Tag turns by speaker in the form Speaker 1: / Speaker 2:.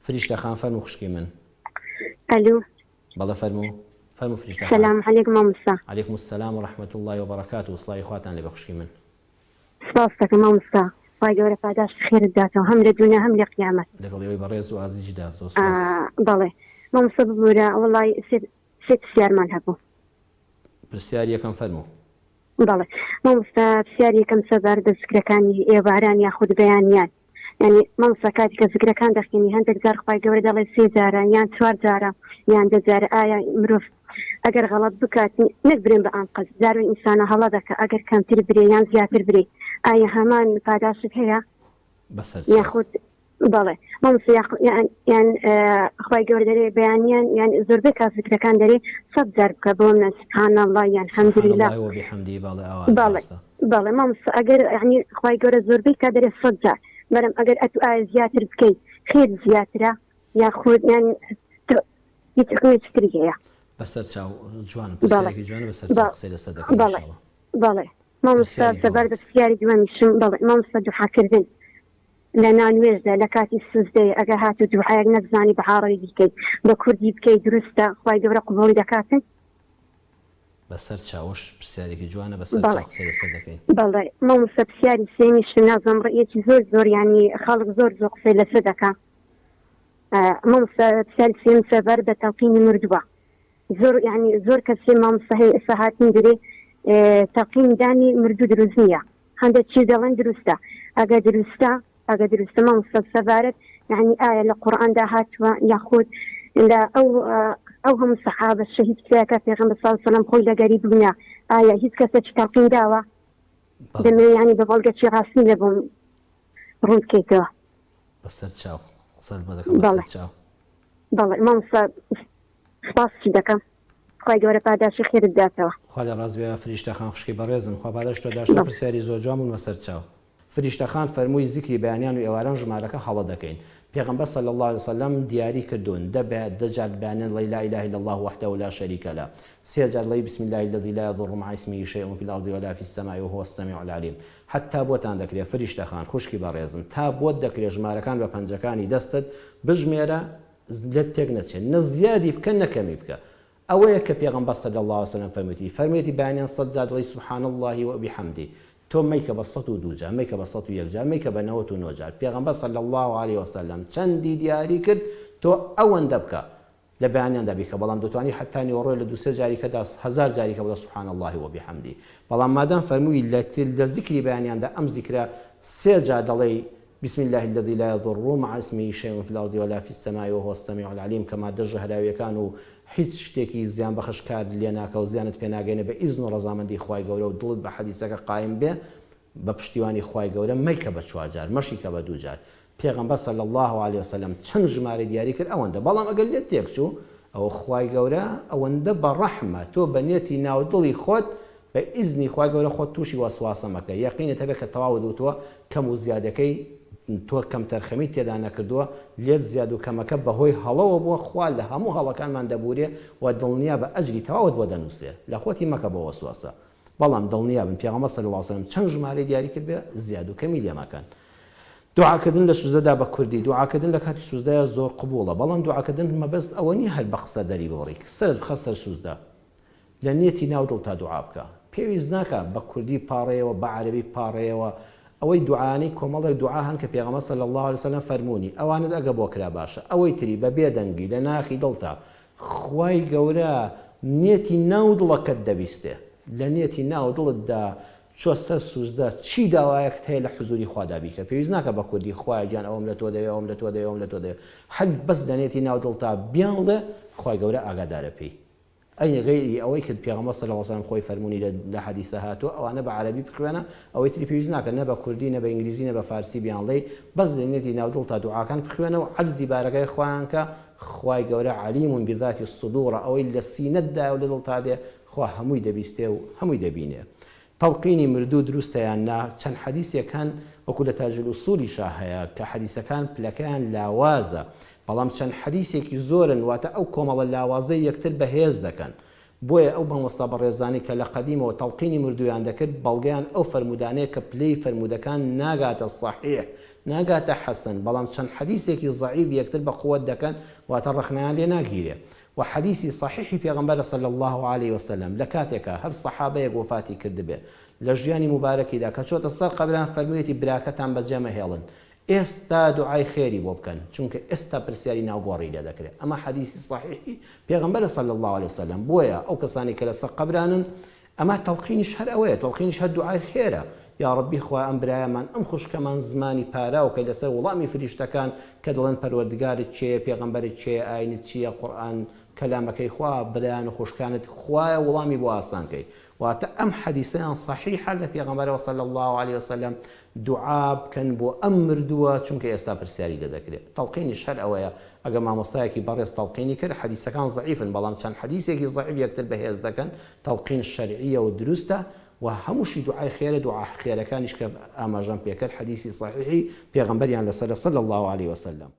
Speaker 1: فریشتە خان فەرموو خوشکی من.
Speaker 2: ئەلو.
Speaker 1: بەڵێ فەرموو فەرموو فریشتە خان.
Speaker 2: سلام علیک مامۆستا.
Speaker 1: علیکم السلام و رحمە اللە و بەرەکاتو سڵاوی خواتان لێبێ خوشکی من.
Speaker 2: سپاست دەکەم مامۆستا خوای گەورە پاداشتی خێرت داتەوە هەم لە دونیا هەم لە قیامەت.
Speaker 1: لەگەڵ ئێوەی بەڕێز و ئازیزیشدا زۆر سپاس.
Speaker 2: بەڵێ مامۆستا ببورە وەڵای سێ سێ پرسیارمان هەبوو.
Speaker 1: پرسیاری یەکەم فەرموو.
Speaker 2: بەڵێ مامۆستا پرسیاری یەکەم سەبارەت بە زکرەکانی ئێواران یاخود بەیانیان یانی مامۆستا کاتی کە زکرەکان دەخینی هەندێک جار خوای گەورە دەڵێ سێ جارە یان چوار جارە یان دە جارە ئایا مرۆڤ ئەگەر غەڵەت بکات نەک برێن بە ئانقەست جارێ ئینسانە هەڵە دەکا ئەگەر کەمتر برێ یان زیاتر برێ ئایا هەمان پاداشت هەیە
Speaker 1: بەسەر چاو.
Speaker 2: یاخود بەڵێ مامۆستا یاخ یان یان خوای گەورە دەرێ بەیانیان یان زۆربەی کات زکرەکان دەرێ سەد جار بکە بۆ منە سبحان اللە یان
Speaker 1: سبحان
Speaker 2: حەمدللە
Speaker 1: اللە وبحمده بەڵێ ئەوە
Speaker 2: بەڵێ
Speaker 1: ڕاستە.
Speaker 2: بەڵێ مامۆستا ئەگەر یانی خوای گەورە زۆربەی کات دەرێ سەد جار بەرم ئەگەر ئەتو ئایا زیاتر بکەی خێر زیاترە یاخود یان تۆ هیچ حوکمێکی تری هەیە.
Speaker 1: بەسەر چاو جوان
Speaker 2: بەڵێ
Speaker 1: پرسیارێکی جوانە بەسەر چاو قسەی لەسەر دەکەین
Speaker 2: بەڵێ
Speaker 1: ان شاء اللە.
Speaker 2: بەڵێ مامۆستا
Speaker 1: پرسیاری
Speaker 2: سەبارەت
Speaker 1: دووەمت.
Speaker 2: بە پرسیاری دووەمیشم بەڵێ مامۆستا دوعاکردن لە نانوێژدا لە کاتی سوجدەیە ئەگەر هاتوو دوعایەک نەتزانی بە عاڕەبی بیکەی بە کوردی بکەی دروستە خوای گەورە قبوڵی دەکاتن؟
Speaker 1: بەسەر چاوش پرسیارێکی جوانە بەسەر
Speaker 2: بەڵێ
Speaker 1: چاو قسەی لەسەر دەکەین.
Speaker 2: بەڵێ مامۆستا پرسیاری سێیەمیشم نازانم ڕەئیەکی زۆر زۆر یانی خەڵک زۆر زۆر قسەی لەسەر دەکا مامۆستا پرسیاری سێیەم سەبارەت بە تەڵقینی مردووە زۆر یانی زۆر کەس هەیە مامۆستا هەیە ئێستا هاتن درێ تەڵقین دانی مردوو دروست نییە هەندێک چی دەڵێن دروستە ئەگە دروستە ئەگە دروستە مامۆستا سەبارەت یعنی ئایا لە قورئاندا هاتووە یاخود لە ئەو ئەو هەموو سەحابە شەهید کراکە پێغەمبەر صلی الله علیه و سلم خۆی لەگەری بوونە ئایا هیچ کەسێکی تەڵقین داوە
Speaker 1: بەڵێ
Speaker 2: دەمەوێ یعنی بە بەڵگە چی ڕاستی لە بۆم ڕوون بکەیتەوە.
Speaker 1: بەسەر چاو قسەت بۆ دەکەم بەسەر
Speaker 2: بەڵێ
Speaker 1: چاو.
Speaker 2: بەڵێ مامۆستا سپاست دەکەم خوای گەورە پاداشی خێرت بداتەوە.
Speaker 1: خوا لێ ڕازی بێ فریشتە خان خوشکی بەڕێزم خوا پاداشت تۆ داشتۆ
Speaker 2: بەڵێ.
Speaker 1: پرسیاری زۆر جوان بوون بەسەر چاو. فریشتە خان فەرمووی زیکری بەیانیان و ئێواران ژمارەکە هەڵە دەکەین پێغەمبەر صلی اللە علیە وسلم دیاری کردوون دە بە دە جار بەیانیان دڵێی لا الە الا اللە وحده لا شریک لە سێ جار دڵێی بسم اللە الذی لا یضر مع اسمه شیء فی الارض ولا فی السماء وهو السمیع العلیم حەتا بۆتان دەکرێ فریشتە خان خوشکی بەڕێزم تا بۆت دەکرێ ژمارەکان بە پەنجەکانی دەستت بژمێرە لێت تێک نەچێ نە زیادی بکە نە کەمی بکە ئەوەیە کە پێغەمبەر صلی اللە علیە وسلم فەرموویەتی فەرموویەتی بەیانیان سەد جار دڵێی سبحان اللە وبحمده تۆ مەیکە بە 102 جار مەیکە بە 101 جار مەیکە بە 99 جار پێغەمبەر صلی اللە علیە وسلم چەندی دیاری کرد تۆ ئەوەندە بکە لە بەیانیاندا بیکە بەڵام دەتوانی حەتا نیوەڕۆی لە دوو سێ جاریکەدا هەزار جاریکە بڵێ سبحان اللە وبحمده بەڵام مادام فەرمووی لە لە زیکری بەیانیاندا ئەم زیکرە سێ جار دەڵێی بسم اللە الذی لا یضر مع اسمه شیء فی الارض ولا فی السماء وهو السمیع العلیم کە ماددە ژەهراویەکان و هیچ شتێکی زیان بەخش کارت لێ ناکا و زیانت پێ ناگەینێ بە ئیزن و ڕەزامەندی خوای گەورە و دڵت بە حەدیسەکە قایم بێ بە پشتیوانی خوای گەورە مەیکە بە چوار جار مەشیکە بە دوو جار پێغەمبەر صلی اللە علیە وسلم چەند ژمارەی دیاری کرد ئەوەندە بەڵام ئەگەر لێت تێک چوو ئەوە خوای گەورە ئەوەندە بە ڕەحمە تۆ بە نێتی ناو دڵی خۆت بە ئیزنی خوای گەورە خۆت توشی وەسواسە مەکە یەقینت هەبێ کە تەواوت وتووە کەم و زیادەکەی تۆ کەمتەرخەمیت تێدا نەکردووە لێت زیاد و کەمەکە بەهۆی هەڵەوە بووە خوا لە هەموو هەڵەکانمان دەبورێ و دڵنیابە ئەجری تەواوت بۆ دەنوسێ لە خۆتی مەکە بۆ وەسواسە بەڵام دڵنیابن پێغەمبەر صلی اللە علیە وسلم چەند ژمارەی دیاری کردبێ زیاد و کەمی لێ مەکەن. دوعاکردن لە سوجدەدا بە کوردی، دوعاکردن لە کاتی سوجدەیا زۆر قبوڵە، بەڵام دوعاکردن مەبەست ئەوە نیە هەر بە قسە دەری ببڕی، سەرت بخە سەر سوجدە لە نیەتی ناو دڵتا دوعا بکە، پێویست ناکا بە کوردی بپاڕێیەوە بە عەرەبی بپاڕێیەوە، ئەوەی دوعایانەی کۆمەڵێک دوعا هەن کە پێغەمبەر صلی اللە علیە وسلم فەرموونی ئەوانەت ئەگە بۆ کرا باشە، ئەوەی تری بە بێدەنگی لە ناخی دڵتا خوای گەورە نیەتی ناو دڵەکەت دەبیستێ لە نیەتی ناو دڵتدا بچۆ سەر سوجدە چی داوایەکت هەیە لە حزوری خوادا بیکە پێویست ناکا بە کوردی خوایە گیان ئەوەم لە تۆ دەوێ ئەوەم لە تۆ دەوێ ئەوەم لە تۆ دەوێ هەر بەس لە نیەتی ناو دڵتا بیانڵێ خوای گەورە ئاگادارە پێی ئەی غەیری ئەوەی کە پێغەمبەر صلی اللە علیە وسلم خۆی فەرموونی لە لە حەدیسە هاتووە ئەوانە بە عەرەبی بخوێنە ئەوەی تری پێویست ناکە نە بە کوردی نە بە ئینگلیزی نە بە فارسی بیانڵێی بەس لە نیەتی ناو دڵتا دوعاکان بخوێنە و عەرزی بارەگای خوایان کە خوای گەورە علیم بذات الصدور ئەوەی لە سینەتدایە و لە دڵتا دێ خوا هەمووی دەبیستێ و هەمووی دەبینێ. تەڵقینی مردوو دروستە یان نا؟ چەند حەدیسێک هەن وەکو لە تاج الاصولیشا هەیە کە حەدیسەکان پلەکەیان لاوازە بەڵام چەند حەدیسێکی زۆرن واتە ئەو کۆمەڵە لاوازەی یەکتر بەهێز دەکەن. بۆیە ئەو مامۆستا بەڕێزانەی کە لە قەدیمەوە تەڵقینی مردوویان دەکرد بەڵگەیان ئەو فەرموودانەیە کە پلەی فەرموودەکان ناگاتە سەحیح ناگاتە حەسەن بەڵام چەند حەدیسێکی زەعیف یەکتر بە قوەت دەکەن واتە ڕەخنەیان لێ ناگیرێ وە حەدیسی سەحیحی پێغەمبەرە صلی اللە علیە وسلم لە کاتێکا هەر سەحابەیەک وەفاتی کردبێ لە ژیانی موبارەکیدا کە چۆتە سەر قەبران فەرموویەتی براکەتان بەجێ مەهێڵن ئێستا دوعای خێری بۆ بکەن چونکە ئێستا پرسیاری ناو گۆڕی لێ دەکرێ ئەمە حەدیسی سەحیحی پێغەمبەرە صلی اللە علیە وسلم بۆیە ئەو کەسانەی کە لەسەر قەبرانن ئەمە تەڵقینیش هەر ئەوەیە تەڵقینیش هەر دوعای خێرە یاڕەبی خوایە ئەم برایەمان ئەم خوشکەمان زمانی پاراو کەی لەسەر وڵامی فریشتەکان کە دەڵێن پەروەردگارت کێیە پێغەمبەرت کێیە ئاینت چییە قورئان کەلامەکەی خوا برایان و خوشکانت خوایە وڵامی بۆ ئاسان کەی واتە ئەم حەدیسەیان صحیحە لە پێغەمبەرەوە صلی اللە علیە وسلم دوعا بکەن بۆ ئەم مردووە چونکە ئێستا پرسیاری لێ دەکرێت تەڵقینیش هەر ئەوەیە ئەگەر مامۆستایەکی بەڕێز تەڵقینی کرد حەدیسەکان زەعیفن بەڵام چەند حەدیسێکی زەعیف یەکتر بەهێز دەکەن تەڵقین شەرعیە و دروستە و هەمووشی دوعای خێرە دوعا خێرەکانیش کە ئاماژەم پێکرد حەدیسی صحیحی پێغەمبەریان لەسەرە صلی اللە علیە وسلم.